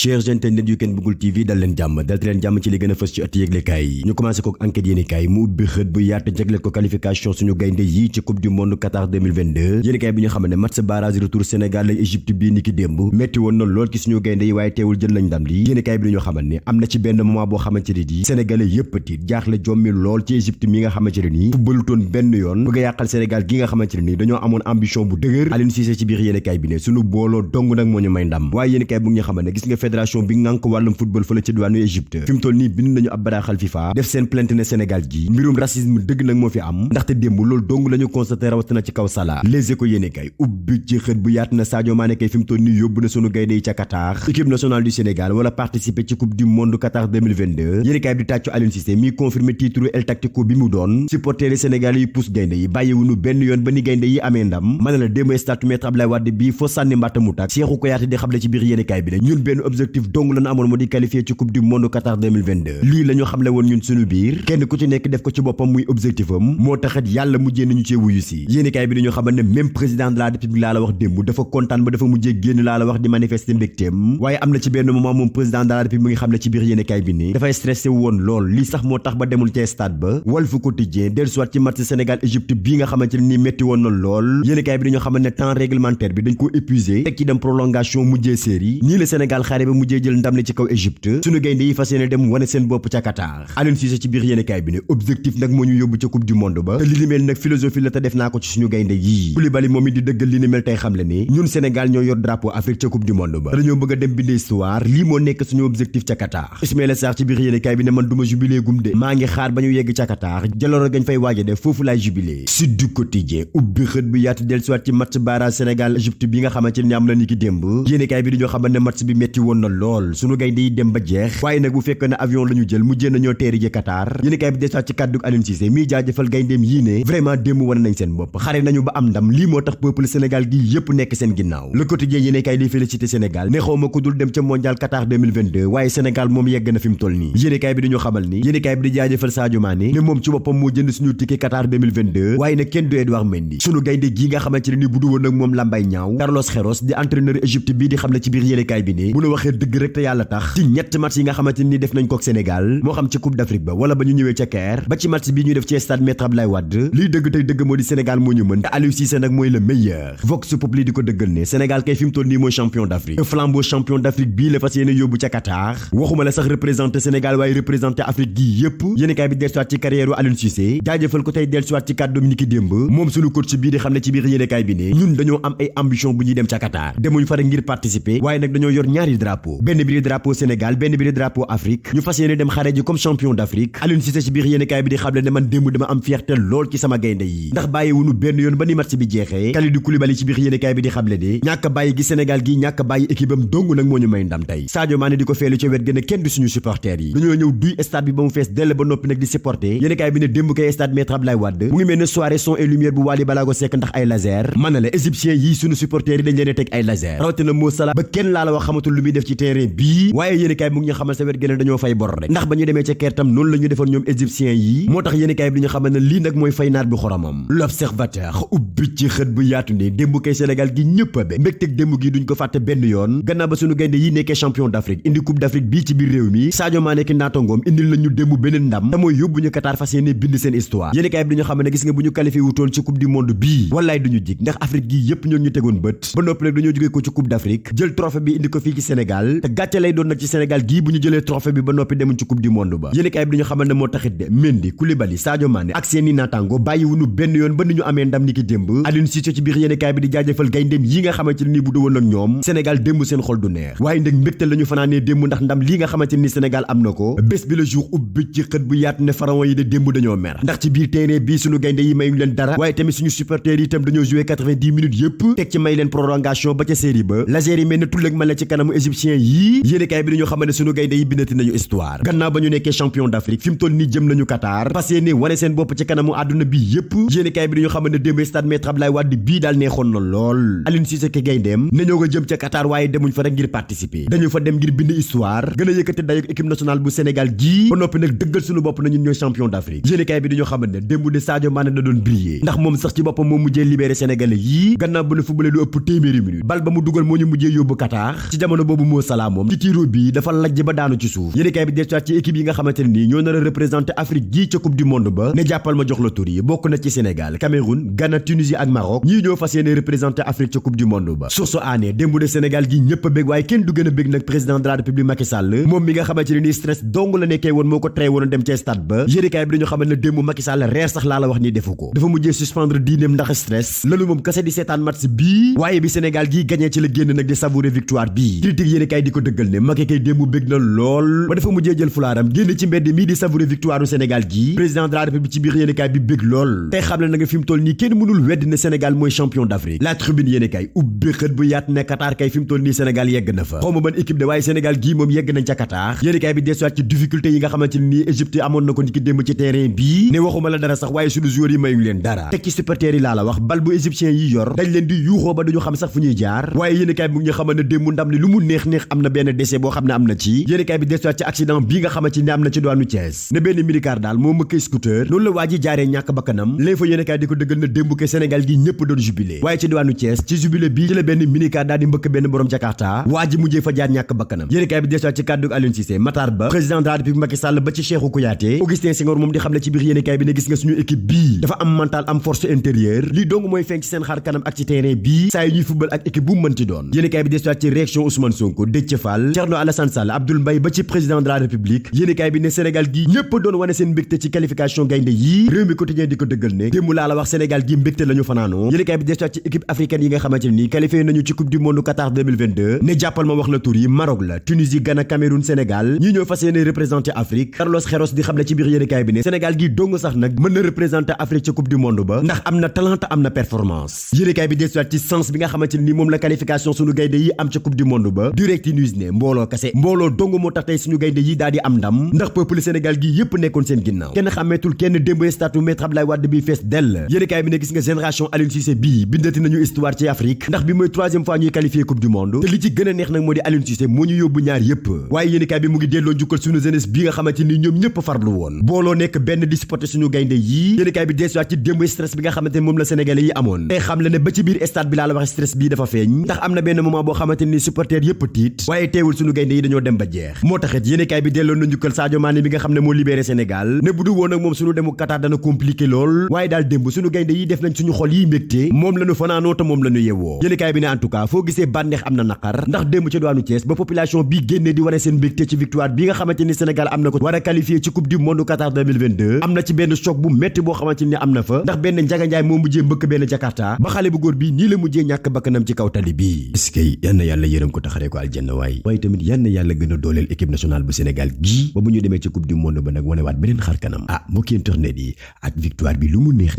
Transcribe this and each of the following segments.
chers internet yu Ken Bougoul TV dal leen jàmm ci li gën a fës ci ëtt yëglekaay yi ñu commencé ko enquête yéenekaay mu ubbi xët bu yaatu jagleel ko qualification suñu gaynde yi ci coupe du monde Qatar 2022 yéenekaay bi ñu xam ne match barrage retour Sénégal ak Égypte bii ni ki démb metti woon na lool ci suñu gaynde yi waaye teewul jël lañ ndam li yéenekaay bi ñu xamal ne am na ci benn moment boo xamante ne di sénégalais yëpp tiit jaaxle jommi lool ci Égypte mi nga xamante ne nii footballutoon benn yoon bëgg a yàqal Sénégal gi nga xamante ne nii dañoo amoon ambition bu dëgër Aliou Cissé ci biir yéenekaay bi ne suñu booloo dong nag moo ñu may ndam waaye yéenekaay bu ñu xamal ne gis nga fédération bi ngànk wàllum football fële ci diwaanu Égypte fi mu toll nii bind nañu ab bataaxal FIFA def seen plainte ne Sénégal gi mbirum racisme dëgg nag moo fi am ndaxte démb loolu dong la ñu constaté rawatina ci kaw Salah Les Échos yéene kay ubbi ci xët bu yaat na Sadio Mané kay fi mu toll nii yóbbu na sunu gaynde yi ca Qatar équipe nationale du Sénégal wala participer ci coupe du monde Qatar 2022 yéene kay bi di tàccu Aliou Cissé mi confirmé titre El Tactico bi mu doon supporter yi Sénégal yi pousse gaynde yi bàyyiwuñu benn yoon ba ni gaynde yi amee ndam mën na la démb statut Maître Abdoulaye Wade bii foo sànni mbàtta mu tak Cheikhou Kouyaté di xamle ci biir yéene kay bi ne ñun benn objectif dong la amoon moo di qualifié ci coupe du monde Qatar 2022 lii la ñu xamle woon ñun suñu biir kenn ku ci nekk def ko ci boppam muy objectif am moo taxit yàlla mujjee nañu cee wuyu si yéenekaay bi dañu xamal ne même président de la république laa la wax démb dafa kontaan ba dafa mujjee génn laa la wax di manifester mbégteem waaye am na ci benn moment moom président de la république mu ngi xam ne ci biir yéenekaay bi ni dafay stressé woon lool lii sax moo tax ba demul ci stade ba Walf Quotidien dellusiwaat ci match Sénégal Égypte bii nga xamante ne nii métti woon na lool yéenekaay bi dañu xamal ne temps réglementaire bi dañ ko épuisé teg ci dem prolongation mujjee série nii la Sénégal xaare ba mujjee jël ndam li ci kaw Égypte suñu gaynde yi fas yéene dem wane seen bopp ca Qatar Aliou Cissé ci biir yéenekaay bi ne objectif nag moo ñu yóbbu ca coupe du monde ba te li ni mel nag philosophie la te def naa ko ci suñu gaynde yii Koulibaly moom it di dëggal li ni mel tey xam le ni ñun Sénégal ñoo yor drapeau Afrique ca coupe du monde ba dañoo bëgg a dem bindee histoire lii moo nekk suñu objectif ca Qatar Ismaïla Sarr ci biir yéenekaay bi ne man duma jubilé gum de maa ngi xaar ba ñu yegg ca Qatar jalooro gañ fay waaje def foofu laay jubilé Sud du Quotidien ubbi xët bi yaatu dellusiwaat ci match barrage Sénégal Égypte bi nga xamante ni am na ni ki démb yéenekaay bi dañoo xamal ne match bi metti woon na lool suñu gaynde yi dem ba jeex waaye nag bu fekkee ne avion la ñu jël mujjee nañoo teeri ji Qatar yéenekaay bi desaat ci kàddu Aliou Cissé miy jaajëfal gayndeem yii ne vraiment démb wane nañ seen bopp xare nañu ba am ndam lii moo tax peuple Sénégal gi yépp nekk seen ginnaaw Le Quotidien yéenekaay di félicité Sénégal ne xaw ma ko dul dem ca mondial Qatar 2022 waaye Sénégal moom yegg na fi mu toll nii yéenekaay bi dañu xamal ni yéenekaay bi di jaajëfal Sadio Mané ne moom ci boppam moo jënd suñu ticket Qatar 2022 waaye nag kenn du Edouard Mendy suñu gaynde gi nga xamante ne ni bu du woon nag moom lambay ñaaw Carlos Queiroz di entraîneur Égypte bii di xam ne ci biir yéenekaay bi ne bu nu waxee dëgg rek te yàlla tax ci ñett match yi nga xamante ni def nañ ko ak Sénégal moo xam ci Coupe d'Afrique ba wala ba ñu ñëwee ca Caire ba ci match bi ñu def ci stade Maître Abdoulaye Wade lii dëgg tey dëgg moo di Sénégal moo ñu mën te Aliou Cissé nag mooy le meilleur Vox Populi di ko dëggal ne Sénégal kay fi mu toll nii mooy champion d'Afrique flambeau champion d'Afrique bii la fas yéene yóbbu ca Qatar waxuma la sax représenté Sénégal waaye représenté Afrique gi yépp yéenekaay bi dellusiwaat ci carrière u Aliou Cissé jaajëfal ko tey dellusiwaat ci kàddoom ni ki démb moom suñu coach bii di xam ne ci biir yéenekaay bi ne ñun dañoo am ay ambition bu ñuy dem ca Qatar demuñ fa rek ngir participer waaye nag dañoo yor ñaari drapeau benn bi di drapeau Sénégal benn bi di drapeau Afrique ñu fas yéene dem xare ji comme champion d'Afrique Aliou Cissé ci biir yéenekaay bi di xam ne man démb dama am fierté lool ci sama gaynde yi ndax bàyyiwuñu benn yoon ba ni match bi jeexee Kalidou Koulibaly ci biir yéenekaay bi di xamle de ñàkk bàyyi gi Sénégal gi ñàkk bàyyi équipe am dong nag moo ñu may ndam tey Sadio Mané di ko feelu ca wet gën a kenn du suñu supporters yi dañoo ñëw duy stade bi ba mu fees dell ba noppi nag di supporter yéenekaay bi ne démb kay stade Maître Abdoulaye Wade mu ngi mel ne soirée son et lumière bu Wally Ballago Seck ndax ay laser mën na la égyptiens yi suñu supporters yi dañ leen a teg ay laser rawatina Mo Salah ba kenn laa la wax xamatul lu muy def ci terrain bii waaye yéenekaay bi mu ngi ñu xamal sa wet gën a dañoo fay bor rek ndax ba ñu demee ca Caire tam noonu la ñu defoon ñoom égyptiens yi moo tax yéenekaay bi ñu xamal ne lii nag mooy fay naat bi xoromam L'Observateur ubbi ci xët bu yaatu ne démb kay Sénégal gi ñëpp a be mbégteeg démb gi duñ ko fàtte benn yoon gannaaw ba suñu gaynde yi nekkee champion d'Afrique indi coupe d'Afrique bii ci biir réew mi Sadio Mané ki naatangoom indil nañu démb beneen ndam te mooy yóbbu ñu Qatar fas yéene bind seen histoire yéenekaay bi dañu xam ne gis nga bu ñu qualifié wutoon ci coupe du monde bii wallaay duñu jig ndax Afrique gi yépp ñoo ñu tegoon bët ba noppi nag dañoo jógee ko ci coupe d'Afrique jël trophée bi indi ko fii ci Sénégal te gàcce lay doon nag ci Sénégal gii bu ñu jëlee trophée bi ba noppi demuñ ci coupe du monde ba yéenekaay bi dañu xamal ne moo taxit de Mendy Koulibaly Sadio Mané ak seeni naataango bàyyiwuñu benn yoon ba ni ñu amee ndam ni ki démb Aliou Cissé ci biir yéenekaay bi di jaajëfal gayndeem yi nga xamante ni bu doon ak ñoom Sénégal démb seen xol du neex waaye nag mbégte la ñu fanaanee démb ndax ndam lii nga xamante ni Sénégal am na ko bés bi le jour ubbi ci xët bu yaatu ne pharaon yi de démb dañoo mer ndax ci biir terrain bii suñu gaynde yi mayuñ leen dara waaye tamit suñu supporters yi itam dañoo joué 90 minutes yépp teg ci may leen prolongation ba ca série ba laser yi mel ne tulleeg ma la ci kanamu égyptien yii yéenekaay bi dañoo xam ne suñu gaynde yi bindati nañu histoire gannaaw ba ñu nekkee champion d'Afrique fi mu toll nii jëm nañu Qatar parce que wane seen bopp ci kanamu àdduna bi yépp yéenekaay bi dañoo xam ne démb stade Maître Abdoulaye Wade bii daal neexoon na lool Aliou Cissé ke gayndeem ne ñoo nga jëm ca Qatar waaye demuñ fa rek ngir participer dañu fa dem ngir bind histoire gën a yëkkati dayoog équipe nationale bu Sénégal gii ba noppi nag dëggal suñu bopp na ñun ñooy champion d'Afrique yéenekaay bi dañoo xam ne démb de Sadio Mané da doon briller ndax moom sax ci boppam moo mujjee libéré sénégalais yii gannaaw bu ne footballé lu ëpp téeméeri minute bal ba mu dugal moo ñu mujjee yóbbu Qatar ci jamono boobu Mo Salah moom ci tiro bi dafa lajj ba daanu ci suuf. yéenekaay bi dellusiwaat ci équipe yi nga xamante ne nii ñoo nar a représenter Afrique gii ca coupe du monde ba ne jàppal ma jox la tur yi bokk na ci Sénégal, Cameroun, Ghana, Tunisie ak Maroc. ñii ñoo fas yéene représenter Afrique ca coupe du monde ba. source aané démb de Sénégal gi ñëpp a bég waaye kenn du gën a bég nag président de la République Macky Sall moom mi nga xamante ne nii stress dong la nekkee woon moo ko tere woon dem ci stade ba. yéenekaay bi dañu xamal ne démb Macky Sall reer sax laa la wax ni defu ko, dafa mujjee suspendre diineem ndax stress loolu moom kase di seetaan match bii. waaye bi Sénégal gi gagné ci la génn nag di savourer victoire bii. critique yéenekaay di ko dëggal ne Macky kay démb bég na lool ba dafa mujjee jël fulaaram génn ci mbedd mii di savourer victoire u Sénégal gi. président de la République ci biir yéenekaay bi bég lool tey xam ne na nga fi mu toll nii kenn mënul wedd ne Sénégal mooy champion d'Afrique. La Tribune yéenekaay ubbi xët bu yaat ne Qatar kay fi mu toll nii Sénégal yegg na fa. xawma ban équipe de waaye Sénégal gii moom yegg nañ ca Qatar. yéenekaay bi desuwaat ci difficulté yi nga xamante ne nii Égypte amoon na ko niki démb ci terrain bii ne waxuma la dara sax waaye suñu joueurs yi mayuñ leen dara. teg ci supporters yi laa la wax bal bu égyptien yi yor dañ leen di yuuxoo ba duñu xam sax fu ñuy jaar. waaye yéenekaay bi mu ngi xamal ne démb ndam li lu mu neex neex am na benn décès boo xam ne am na ci. yéenekaay bi desuwaat ci accident bii nga xamante ne am na ci douane Thiès ne benn minicar daal moo mëkkee scooter noonu la waa ji jaaree ñàkk bakkanam. l'info yéenekaay di ko dëggal na démb ke Sénégal gi ñëpp doon jubilé waaye ci douane Thiès ci jubilé bii ci la benn minicar daal di mbëkk benn borom Jakarta waa ji mujjee fa jaar ñàkk bakkanam. yéenekaay bi desuwaat ci kàddu Aliou Cissé Matar Ba président de la République Macky Sall ba ci Cheikhou Kouyaté Augustin Senghor moom di xam ne ci biir yéenekaay bi ne gis nga suñu équipe bii dafa am mental am force intérieure lii dong mooy feeñ ci seen xar kanam ak ci terrain bii saa yi ñuy football ak équipe bu mu mën ci doon. yéenekaay bi desuwaat ci réaction Ousmane Sonko, Déthié Fall, Thierno Alassane Sall, Abdoul Mbaye ba ci président de la République. yéenekaay bi ne Sénégal gi ñëpp doon wane seen mbégte ci qualification gaynde yi. réew mi quotidien di ko dëggal ne démb laa la wax Sénégal gi mbégte lañu fanaanoo. yéenekaay bi desuwaat ci équipe africaine yi nga xamante ni qualifié nañu ci coupe du monde Qatar 2022 ne jàppal ma wax la tur yi Maroc la, Tunisie, Ghana, Cameroun, Sénégal ñii ñoo fas yéene représenter Afrique. Carlos Queiroz di xam ne ci biir yéenekaay bi ne Sénégal gi dong sax nag mën na représenter Afrique ci coupe du monde ba ndax am na talent am na performance. yéenekaay bi desuwaat ci sens bi nga xamante ni moom la qualification suñu gaynde yi am ci coupe du monde ba. Direct News ne mbooloo kase mbooloo dong moo tax tey suñu gaynde yi daal di am ndam ndax peuple Sénégal gi yépp nekkoon seen ginnaaw kenn xàmmeetul kenn démb statu Maître Abdoulaye Wade bi fees dell. yéenekaay bi ne gis nga génération Aliou Cissé bii bindati nañu histoire ci Afrique ndax bi mooy troisième fois ñuy qualifié coupe du monde te li ci gën a neex nag moo di Aliou Cissé moo ñu yóbbu ñaar yépp. waaye yéenekaay bi mu ngi delloo njukkal suñu jeunesse bi nga xamante ni ñoom ñëpp farlu woon booloo nekk benn di supporter suñu gaynde yi. yéenekaay bi desuwaat ci démb stress bi nga xamante ni moom la sénégalais yi amoon tey xam la ne ba ci biir stade bi laa la wax stress bii dafa feeñ ndax am na benn moment boo xamante ni supporter yépp tiit waaye teewul suñu gaynde yi dañoo dem ba jeex. moo taxit yéenekaay bi delloo na njukkal Sadio Mané bi nga xam ne moo libéré Sénégal ne bu du woon ak moom suñu demu Qatar dana compliqué lool waaye daal démb suñu gaynde yi def nañ suñu xol yi mbégte moom lañu fanaanoo te moom lañu yewoo. yéenekaay bi ne en tout cas foo gisee bànneex am na naqar ndax démb ci douane Thiès ba population bi génnee di wane seen mbégte ci victoire bi nga xamante ni Sénégal am na ko war a qualifié ci coupe du monde Qatar 2022 am na ci benn choc bu metti boo xamante ni am na fa ndax benn njaganjaay moo mujjee mbëkk benn Jakarta ba xale bu góor bi nii la mujjee ñàkk bakkanam ci kaw tali bi. est-ce que yal na yàlla yërëm ko taxaree ko aljanna waaye tamit yal na yàlla gën a dooleel équipe nationale bu Sénégal gii ba bu ñu demee ci coupe du monde ba nag wanewaat beneen xar kanam. mbokki internet yi ak victoire bi lu mu neex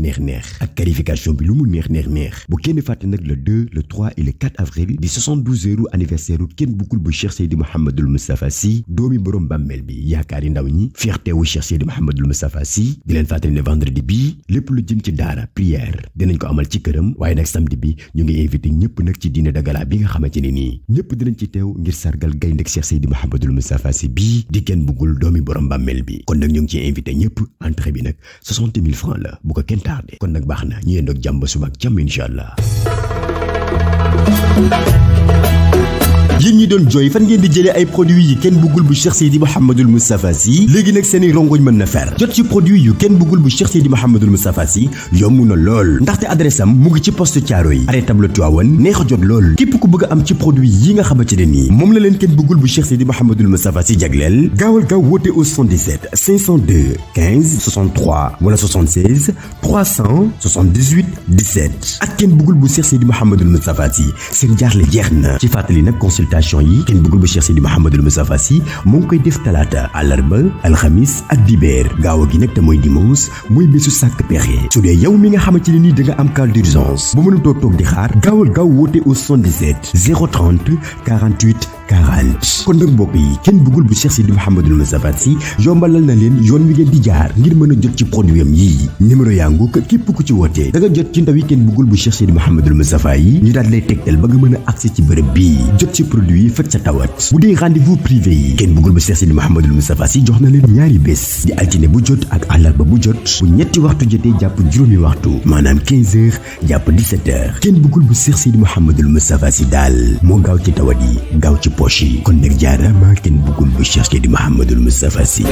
ak qualification bi lu mu neex bu kenn fàtte nag le 2 le 3 et le 4 avril di 72e anniversaire u kenn buggul bu Cheikh Seydi Mouhamadoul Moustapha Sy doomi borom bàmmeel bi yaakaari ndaw ñi fierté wu Cheikh Seydi Mouhamadoul Moustapha Sy di leen fàttali ne vendredi bi lépp lu jëm ci daara prière dinañ ko amal ci këram waaye nag samedi bi ñu ngi invité ñëpp nag ci dîner de gala bi nga xamante ne nii ñëpp dinañ ci teew ngir sargal gayndek Cheikh Seydi Mouhamadoul Moustapha Sy bii di kenn buggul doomi borom bàmmeel bi kon nag ñu ngi ciy invité ñëpp entrée bi nag 60 000 francs la bu ko kenn tardé kon nag baax na ñu yendoog jàmm ba suba ak jàmm incha allah. yéen ñi doon jooy fan ngeen di jëlee ay produits yi kenn bëggul bu Cheikh Seydi Mouhamadoul Moustapha Sy léegi nag seeni rongoñ mën na fer jot ci produit yu kenn bëggul bu Cheikh Seydi Mouhamadoul Moustapha Sy yomb na lool ndaxte adresse am mu ngi ci poste Thiaroye arrêt table Tivaouane neex a jot lool képp ku bëgg a am ci produit yi nga xamante ne nii moom la leen kenn bëggul bu Cheikh Seydi Mouhamadoul Moustapha Sy jagleel gaawal gaaw woote au 77 502 15 63 wala 76 378 17 ak kenn bëggul bu Cheikh Seydi Mouhamadoul Moustapha Sy seen jaaxle jeex na ci fàttali nag consultation yi kenn bëggul bu Cheikh Seydi Mouhamadoul Moustapha Sy mu ngi koy def talaata àllarba alxamis ak dibeer gaaw gi nag te mooy dimanche mooy bésu sàkk pexe su dee yow mi nga xamante ne nii da nga am cas d'urgence bu mënutoo toog di xaar gaawal gaaw woote au 77 030 48 40 kon nag mbokk yi kenn bëggul bu Cheikh Seydi Mouhamadoul Moustapha Sy yombalal na leen yoon wi ngeen di jaar ngir mën a jot ci produit am yii numéro yaa ngu képp ku ci wootee da nga jot ci ndaw yi kenn bëggul bu Cheikh Seydi Mouhamadoul Moustapha yi ñu daal lay tegtal ba nga mën a accès ci bërëb bii jot ci produit faj sa tawat. bu dee rendez-vous privé yi kenn bëggul bu Cheikh Sidi Mouhamadul Moustapha Sy jox na leen ñaari bés di altine bu jot ak àllarba bu jot bu ñetti waxtu jotee jàpp juróomi waxtu maanaam 15h jàpp 17h. kenn bëggul bu Cheikh Sidi Mouhamadul Moustapha Sy daal moo gaaw ci tawat yi gaaw ci poche yi kon nag jaarama kenn bëggul bu Cheikh Sidi Mouhamadul Moustapha Sy.